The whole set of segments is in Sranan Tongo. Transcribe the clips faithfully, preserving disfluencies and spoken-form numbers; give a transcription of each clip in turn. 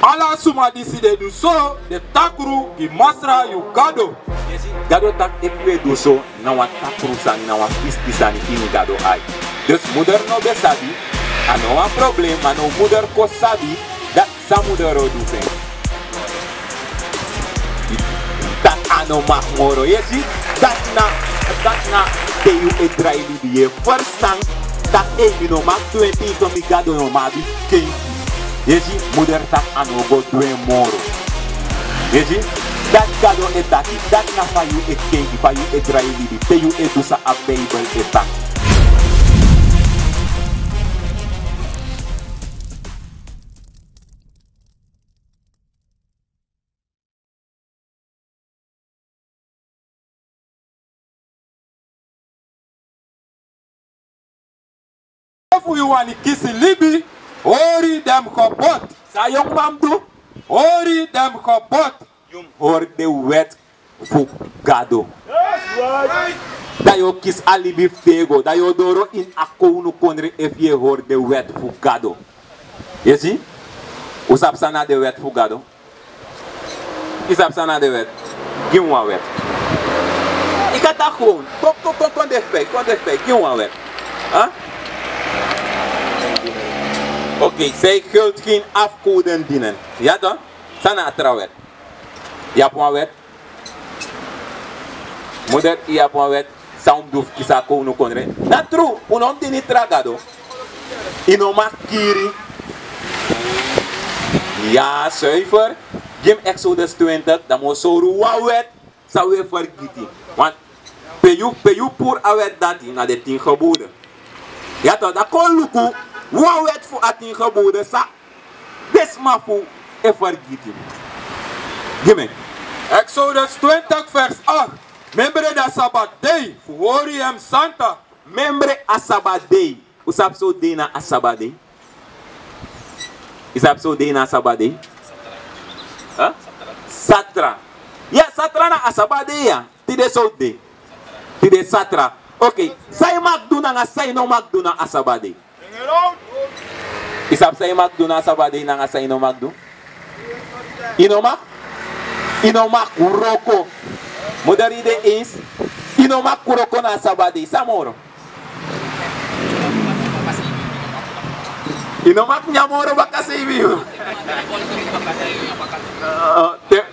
Ala suma disi de du so, de takru gi Masra yu Gado. Gado taki efu yu e du so, na wan takru sani, na wan fisti sani ini Gado ai. Dus moeder no ben sabi, a no wan problem, ma now moeder kon sabi, dati san moeder o du fu en. Dati a no mag moro, yu e si, dati na, dati na te yu e drai libi, yu e ferstan, dati ei, mi no mag du en tegen mi Gado, no, ma a abi kenki. Yu e si, moeder taki a no go du en moro. Yu e si, dati Gado e taki, dati na fa yu e kenki, fa yu e drai libi, te yu e du san a Bijbel e taki. Efu yu wani kisi libi, hori den gebod. San yongu man mus du? Hori den gebod. Yu mus hori den wet fu Gado. Dan yu o kisi a libi fu tego, dan yu o doro ini a kownukondre efu yu e hori den wet fu Gado. Yu e si? Un sabi san na den wet fu Gado? Yu sabi san na den wet? Gi mi wan wet. Yu kan taki gewoon. Kon, kon, kon, kon dichtbij, kon dichtbij. Gi mi wan wet. Huh? Oké, zij zult geen afgoden dienen. Ya toch? San na a tra wet? Yu abi wan wet? Moeder, yu abi wan wet san un mus du fu kisi a kownukondre? Na tru, un no mus dini tra gado. Yu no mag kiri. Ya, zuiver. Gi mi Exodus twintig, dan mi o sori un wan wet san un e fergiti. Want pe yu, pe yu puru a wet dati, na den tin geboden. Ya toch, dan kon luku wan wet fu a tin geboden san den sma fu un e fergiti. Gi mi. Exodus twintig vers acht. Memre a sabat dei fu hori en santa. Memre a sabat dei. Un sabi sortu dei na a sabat dei? Un sabi sortu dei na a sabat dei? Huh? Satra. Ya, satra na a sabat dei ya. Tide sortu dei? Tide satra. Oké. San yu mag du nanga san yu no mag du na a sabat dei? Yu sabi san yu mag du na a sabat dei nanga san yu no mag du? Yu no mag, yu no mag wroko. Moeder, yu de eens? Yu no mag wroko na a sabat dei. San moro? Yu no mag nyan moro baka seibi yuru. Uh, te,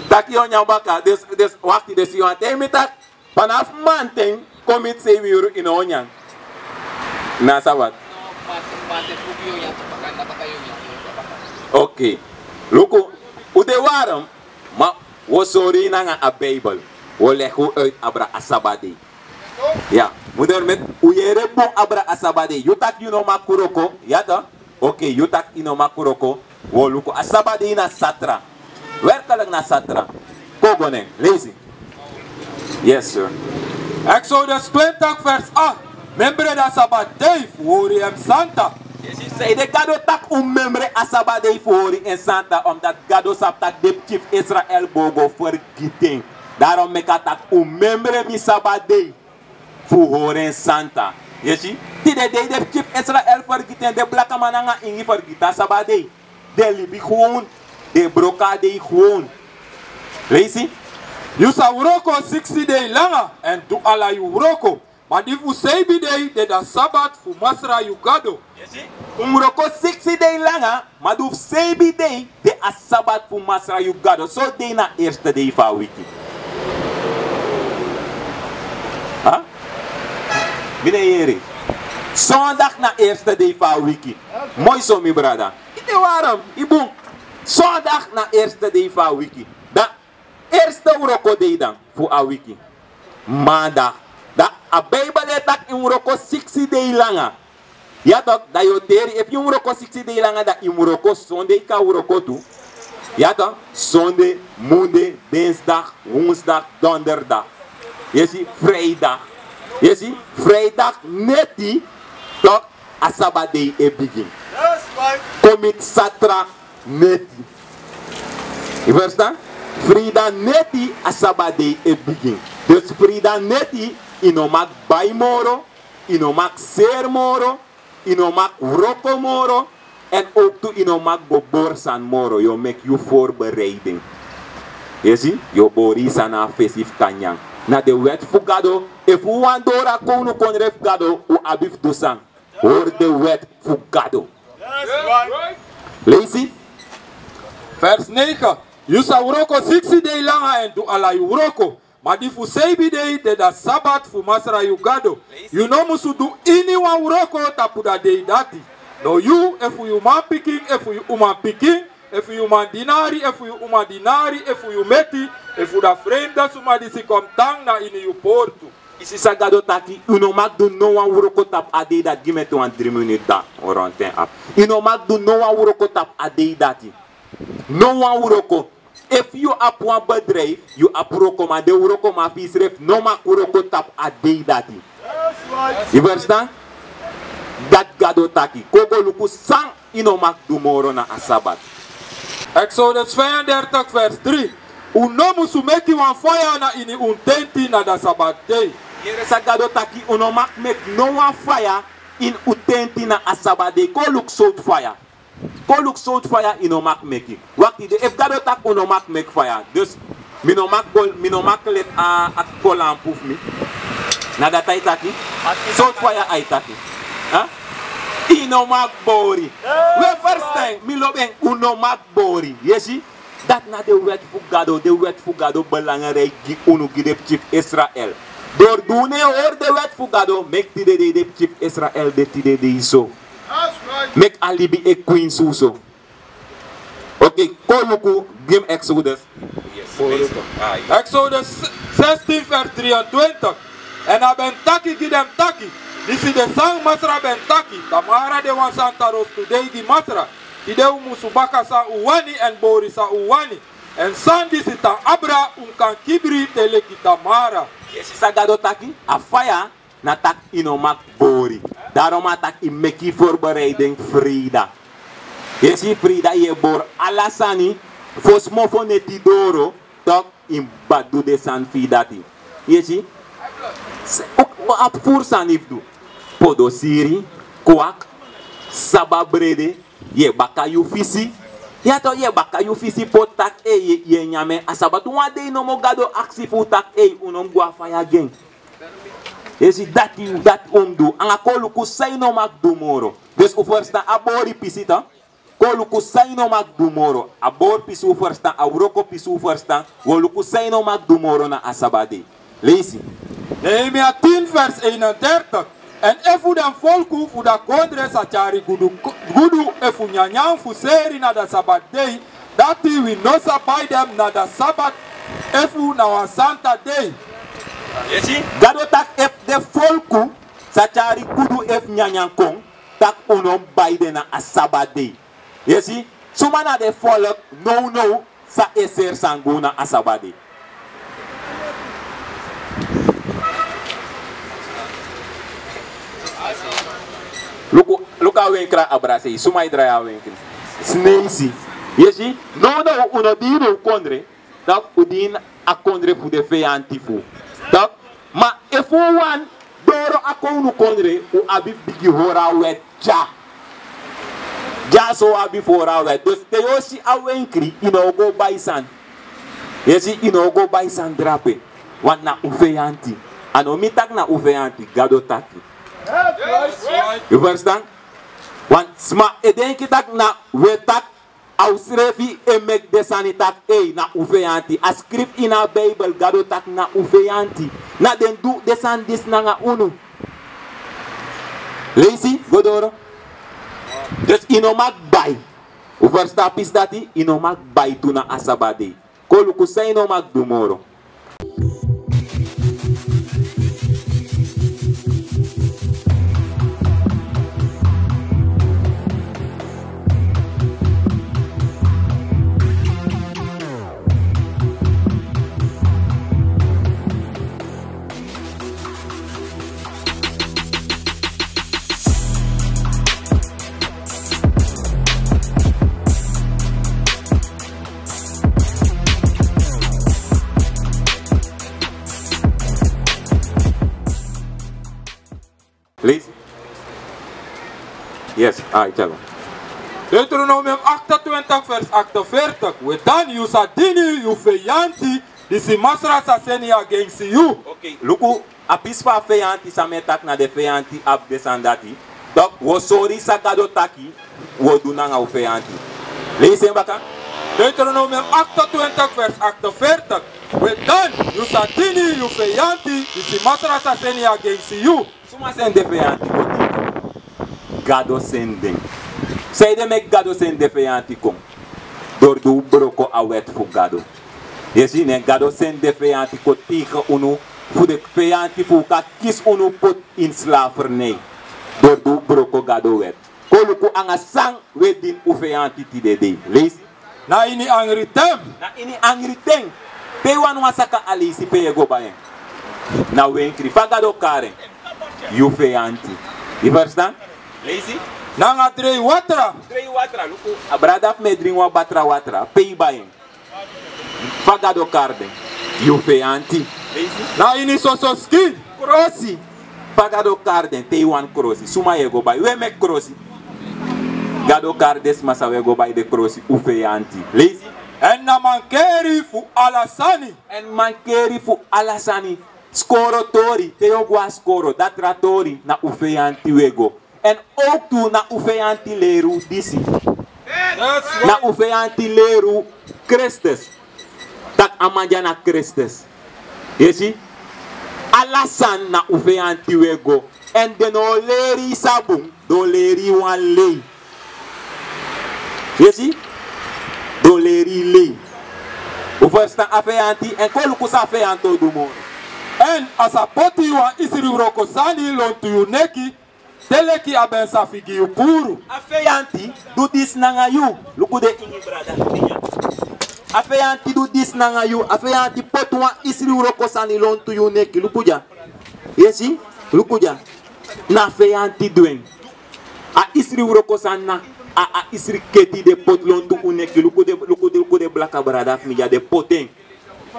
taki yu o nyan baka. Dus, dus, wakti, dus yu wani taigi mi taki vanaf manten kon miti seibi yuru yu no o nyan na a sabat. Oké. Luku, un de warm, ma un o sori yu nanga a Bijbel. Un o legi un uit abra a sabat dei. Ya, moeder, met un yere bun abra a sabat dei. Yu taki yu no mag wroko, ya toch? Oké, yu taki yu no mag wroko. Un o luku a sabat dei na satra. Werkelijk na satra. Kon go nen, leisi. Yes, sir. Exodus twintig vers acht. Memre a sabat dei fu hori en santa. Yu e si, san ede Gado taki un memre a sabat dei fu hori en santa, omdat Gado sabi taki den pikin fu Israel bo go fergiti en. Daarom meki a taki un memre mi sabat dei fu hori en santa. Yu e si, tide dei den pikin fu Israel fergiti en, den blakaman nanga ingi fergiti a sabat dei. Den libi gewoon, den broko a dei gewoon. Leisi. Yu sa wroko siksi dei langa èn du ala yu wroko. Ma di fu seibi dei de a sabat fu Masra yu Gado. Yu e si, un mus wroko siksi dei langa, ma di fu seibi dei de a sabat fu Masra yu Gado. Sortu dei na eerste dei fu a wiki? Ha? Mi no e yere. Zondag na eerste dei fu a wiki. Moi so, mi brada. Yu de warm, yu bun. Zondag na eerste dei fu a wiki. Dan eerste wroko dei dan fu a wiki, maandag. Dan a Bijbel e taki yu mus wroko siksi dei langa. Ya toch, dan yu o teri, efu yu mus wroko siksi dei langa, dan yu mus wroko sonde, yu kan wroko tu. Ya toch, sonde, munde, dinsdag, woensdag, donderdag. Yu e si, vrijdag. Yu e si, vrijdag neti, toch, a sabat dei e bigin. Kon miti satra neti. Yu ferstan? Vrijdag neti a sabat dei e bigin. Dus vrijdag neti, yu no mag bai moro, yu no mag seri moro, yu no mag wroko moro, Èn owktu yu no mag go bori sani moro, yu o meki yu voorbereiding. Yu e si, yu o bori yu sani na a fesi fu kan nyan. Na den wet fu Gado, efu un wani doro a kownukondre fu Gado, un abi fu du san? Hori den wet fu Gado. Leisi. Vers negen. Yu sa wroko siksi dei langa èn du ala yu wroko. Ma di fu seibi dei de da Sabat fu Masra yu Gado. Yu no musu du iniwan wroko tapu da dei dati. No yu, efu yu manpikin, efu yu umanpikin, efu yu mandinari, efu yu umandinari, efu yu meti, efu da fremde suma disi kon tan na ini yu portu. Yu si san Gado taki, yu no mag du no wan wroko tapu a dei dati. Gi mi ete wan dri miniti dan, o ronten apu. Yu no mag du no wan wroko tapu a dei dati. No wan wroko. Efu yu abi wan bedrijf, yu abi wrokoman, den wrokoman fu yusrefi no mag wroko tapu a dei dati. Yu ferstan? Dati Gado taki. Kon go luku san yu no mag du moro na a Sabat. Exodus vijfendertig vers drie. Un no musu meki wan faya na ini un tenti na da Sabat dei. Yere san Gado taki, un no mag meki no wan faya ini un tenti na a Sabat dei. Kon luku sortu faya. Kon luku sortu faya yu no mag meki. Wakti de, efu Gado taki un no mag meki faya. Dus, mi no mag go, mi no mag leti a, a kolanpu fu mi. Na dati a e taki. Sortu faya a e taki. Ha? Yu no mag bori. We ferstan, mi lobi en, un no mag bori. Yu e si, dati na den wet fu Gado, den wet fu Gado belangrijk gi unu, gi den pikin fu Israel. Doro di un no e hori den wet fu Gado, meki tide dei den pikin fu Israel de tide dei so. Meki a libi e kwinsi un so. Oké, kon luku, gi mi Exodus. Exodus zestien vers drieëntwintig. Èn a ben taki gi den taki, disi de san Masra ben taki, tamara de wan santa rostudei gi Masra, tide un musu baka san un wani èn bori san un wani. Èn san disi tan abra un kan kibri te leki tamara. Yu e si san Gado taki, a faya na taki yu no mag bori. Daarom a taki yu meki yu voorbereiding freida. Yu e si, freida yu e bori ala sani, fosi mofo neti doro, tok, yu mus du den sani fu yu dati. Yu e si, s-, o, o abi furu sani fu du. Podosiri, kwak, saba brede, yu e baka yu fisi. Ya tok, yu e baka yu fisi poti taki, ei, yu e, yu e nyan en a Sabat. Wan dei nomo Gado aksi fu un taki, ei, un no mus go a faya gi en. Yu e si, dati, dati un mus du. Anga kon luku san yu no mag du moro. Dus un ferstan a bori pisi, tok. Kon luku san yu no mag du moro. A bori pisi un ferstan, a wroko pisi un ferstan. Un o luku san yu no mag du moro na a Sabat dei. Leisi. Nehemia tien vers eenendertig. Èn efu den folku fu da kondre sa tyari gudu, gudu efu nyanyan fu seri na da Sabat dei, dati wi no sa bai den na da Sabat efu na wan santa dei. Yu e si? Gado taki efu den folku sa tyari gudu efu nyanyan kon, taki un no mus bai den na a Sabat dei. Yu e si, suma na den folku nownow san e seri sani gi unu na a Sabat dei? Luku, luku a wenkra abra sei, suma e drai a wenkri? Sneisi. Yu e si, nownow un no de ini un kondre, tok, un de ini a kondre fu den feyanti fu un. Tok, ma efu un wani doro a kownukondre, un abi fu bigin hori a wet dya. Dyaso un abi fu hori a wet. Dus te yu o si a wenkri, yu no o go bai sani. Yu e si, yu no o go bai sani drape. Want na un feyanti. A no mi taki na un feyanti, Gado taki. Yu ferstan? Want sma e denki taki na wi e taki, a unsrefi e meki den sani taki, ei, na un feyanti. A skrifi ini a Bijbel, Gado taki na un feyanti. Na den du den sani disi nanga unu. Leisi go doro. Dus yu no mag bai. Un ferstan a pisi dati, yu no mag bai tu na a Sabat dei. Kon luku san yu no mag du moro. Please. Yes, ah, ita go. Deuteronomium achtentwintig vers achtenveertig. We dan yu sa dini yu feyanti disi Masra sa seni agensi yu. Oké, luku, a pisi fu a feyanti san mi e taki na den feyanti abi den sani dati. Tok, wi o sori san Gado taki wi o du nanga wi feyanti. Leisi en baka. Deuteronomium achtentwintig vers achtenveertig. We dan yu sa dini yu feyanti disi Masra sa seni agensi yu. Suma seni den feyanti kon? Gado seni den. Sanede meki Gado seni den feyanti kon? Dori di un broko a wet fu Gado. Yu e si, ne Gado seni den feyanti kon teige unu, fu den feyanti fu un kan kisi unu poti ini slavernij. Dori di un broko Gado wet. Kon luku nanga san un e dini un feyanti tide dei. Leisi. Na ini angri ten. Na ini angri ten. Pe yu wani wan saka aleisi, pe yu e go bai en? Na wenkri. Fa Gado kari en? Yu feyanti. Yu ferstan? Leisi. Nanga drei watra. Drei watra, luku. A brada fu mi e dringi wan batra watra. Pe yu bai en? Fa Gado kari den? Yu feyanti. Leisi. Na ini soso skin. Krosi. Fa Gado kari den? Te yu wani krosi, suma yu e go bai? Un e meki krosi. Gado kari den sma san un e go bai den krosi un feyanti. Leisi. Èn na mankeri fu ala sani. Èn mankeri fu ala sani. Skoro tori, te yu o go na skoro, datra tori, na un feyanti un e go. Èn owktu na un feyanti leri un disi. That's right. Na un feyanti leri un Kristus. Taki a man dya na Kristus. Yu e si? Ala sani na un feyanti un e go. Èn den no o leri yu san bun, den o leri yu wan lei. Yu e si? Den o leri yu lei. Un ferstan a feyanti, èn kon luku san a feyanti o du moro. Èn a sa poti wan isri wroko sani lontu yu neki, te leki a ben sa figi yu puru. A feyanti du disi nanga yu. Luku den ingi brada. A feyanti du disi nanga yu. A feyanti poti wan isri wroko sani lontu yu neki. Luku dya. Yu e si? Luku dya. Na a feyanti du en. A isri wroko sani na a, a isri keti den poti lontu un neki. Luku den, luku den, luku den blaka brada fu mi dya, den poti en.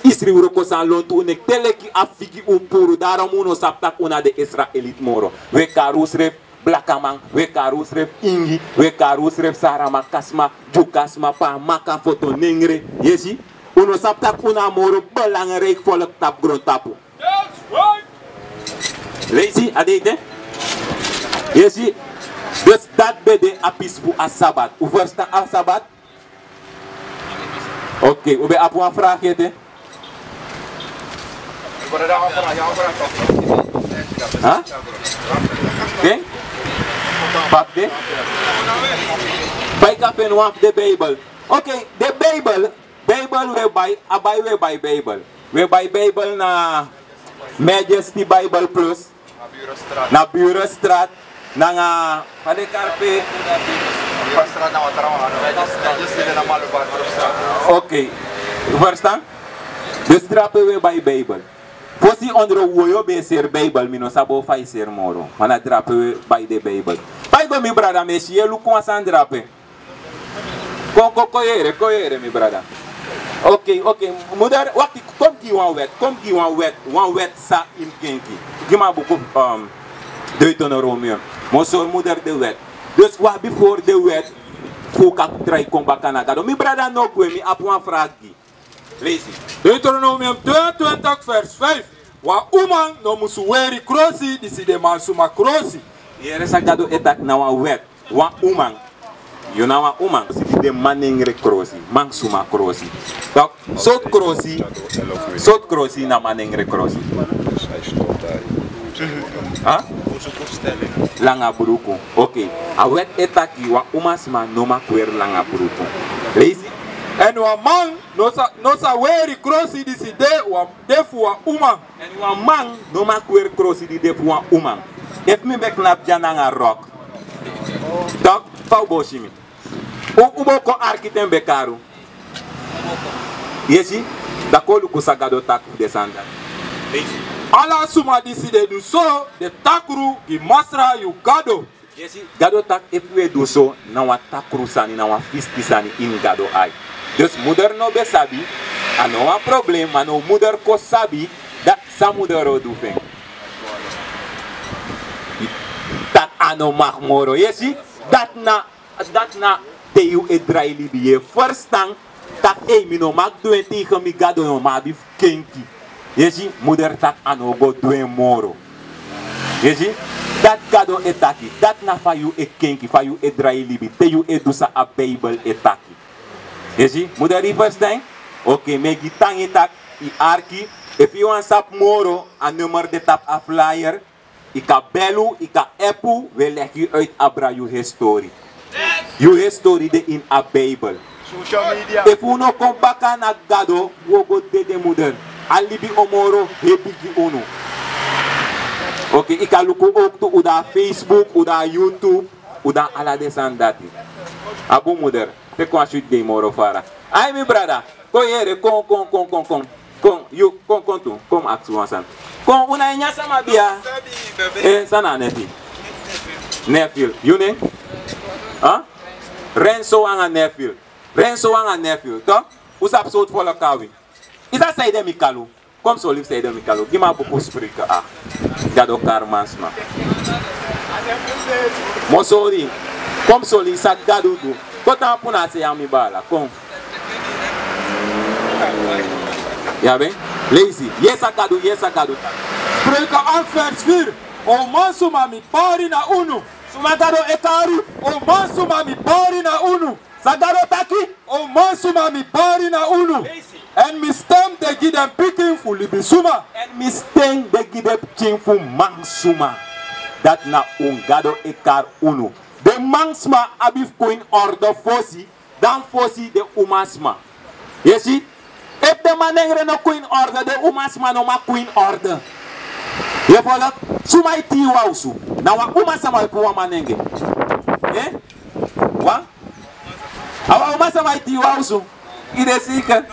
Isri wroko sani lontu un neki te leki a figi un puru. Daarom un no sabi taki un na den Israeliti moro. Un e kari unsrefi blakaman, un e kari unsrefi ingi, un e kari unsrefi Saramakasma, Dyukasma, Pamaka, Fotonengre. Yu e si? Un no sabi taki un na a moro belangrijk volk tapu grontapu. Leisi, a de ete. Yu e si? Dus dati ben de a pisi fu a Sabat. Un ferstan a Sabat? Oké, un ben abi wan fragi ete. Ha? Den? Papi de? Bai kafe no wan fu den Bijbel. Oké, den Bijbel. Bijbel un e bai, a bai un e bai Bijbel. Un e bai Bijbel na Majesty Bible Plus. Na Burenstraat. Nanga, fa den kari pe? Oké. Yu ferstan? Den straat pe un e bai Bijbel. Fosi ondro woyo ben e seri Bijbel, mi no sabi fa yu e seri moro. Ma na drape un e bai den Bijbel. Fa yu go mi brada, mi e si yu e luku wan sani drape. Kon, kon, kon yere, kon yere, mi brada. Oké, oké. Moeder, wakti, kon gi wan wet, kon gi wan wet, wan wet san yu kenki. Gi mi a buku, um, Deuteronomium. Mi o sori moeder den wet. Dus un abi fu hori den wet fu un kan drai kon baka na Gado. Mi brada, no gwe, mi abi wan fragi. Leisi. Deuteronomium tweeëntwintig vers vijf. Wan uman no musu weri krosi disi de mansuma krosi. Yere san Gado e taki, na wan wet. Wan uman. Yu na wan uman. Disi de manengre krosi, mansuma krosi. Tok, sortu krosi, sortu krosi na manengre krosi? Ha? Langa bruku. Oké. A wet e taki wan umasma no mag weri langa bruku. Leisi. Èn wan man no sa, no sa weri krosi disi de wan, de fu wan uman. Èn wan man no mag weri krosi di de fu wan uman. Efu mi ben knapu dya nanga rok, tok, fa un bo si mi? Un, un bo kon arki te mi ben kari un. Yu e si, dan kon luku san Gado taki fu den sani dati. Ala suma disi de du so, de takru gi Masra yu Gado. Yu e si, Gado taki efu un e du so, na wan takru sani, na wan fisti sani ini Gado ai. Dus moeder no ben sabi, a no wan problem, ma now moeder kon sabi, dati san moeder o du fu en. Taki a no mag moro. Yu e si, dati na, dati na te yu e drai libi, yu e ferstan taki: ei, mi no man du en tegen mi Gado, no man abi fu kenki. Yu e si, moeder taki a no o go du en moro. Yu e si, dati Gado e taki, dati na fa yu e kenki, fa yu e drai libi, te yu e du san a Bijbel e taki. Yu e si, moeder, yu ferstan? Oké, mi e gi tangi taki yu arki. Efu yu wani sabi moro, a nummer de tapu a flyer. Yu kan bel, yu kan app, wi e leg yu uit abra yu histori. Yu histori de ini a Bijbel. Social media. Efu un no kon baka na Gado, un o go dede, moeder. A libi o moro hebi gi unu. Oké, yu kan luku ook tu, un de na Facebook, un de na YouTube, un de na ala den sani dati. A bun, moeder. Teki wan switi dei moro fara. Ai, mi brada. Kon yere, kon, kon, kon, kon, kon. Kon, yu, kon, kon tu. Kon, aksi wan sani. Kon, un na nyan sama bia. Eh, san na a nen fu yu? Nephew. Yu nen? Huh? Renzo anga Nephew. Renzo anga Nephew. Toch? Un sabi sortu folku a wi. Yu sabi sanede mi kari un? Kon mi sori yu sanede mi kari un. Gi mi a buku Spreuken, a Gado kari mansma. Mi o sori yu. Kon mi sori yu san Gado du. Kon tapu na a se ya, mi baala. Kon. Ya ben? Leisi. Yere san Gado, yere san Gado taki. Spreuken acht vers vier. O mansma, mi pari na unu. Suma Gado e kari? O mansma, mi pari na unu. San Gado taki? O mansma, mi pari na unu. Èn mi sten de gi den pikin fu libisuma. Èn mi sten de gi den pikin fu mansma. Dati na un Gado e kari unu. Den mansma abi fu kon ini orde fosi, dan fosi den umasma. Yu e si, efu den manengre no kon ini orde, den umasma no man kon ini orde. Yu e folok? Suma e tii wan osu? Na wan umasma e puru wan manengre. Eh? Wan? A wan umasma e tii wan osu? Yu de zeker?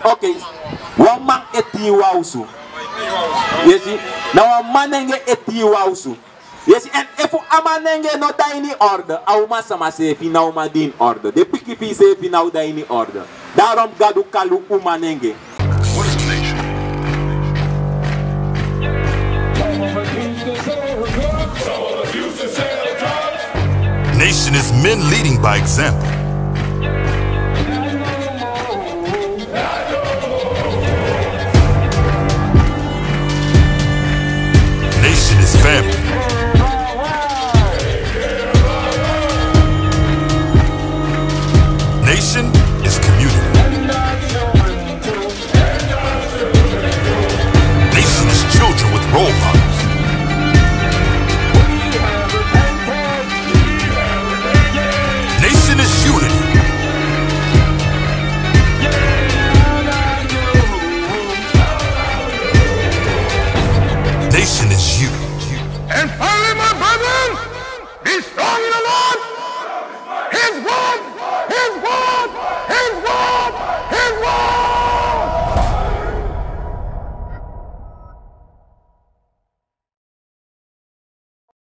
Oké. Wan man e tii wan osu. Yu e si, na wan manengre e tii wan osu. Yu e si, èn efu a manengre no de ini orde, a umasma seefi no man de ini orde. Den pikin fu yu seefi no de ini orde. Daarom Gado kari un manengre. What is a nation? Nation is men leading by example. Nation is family. Nation is community. Nation is children with role models.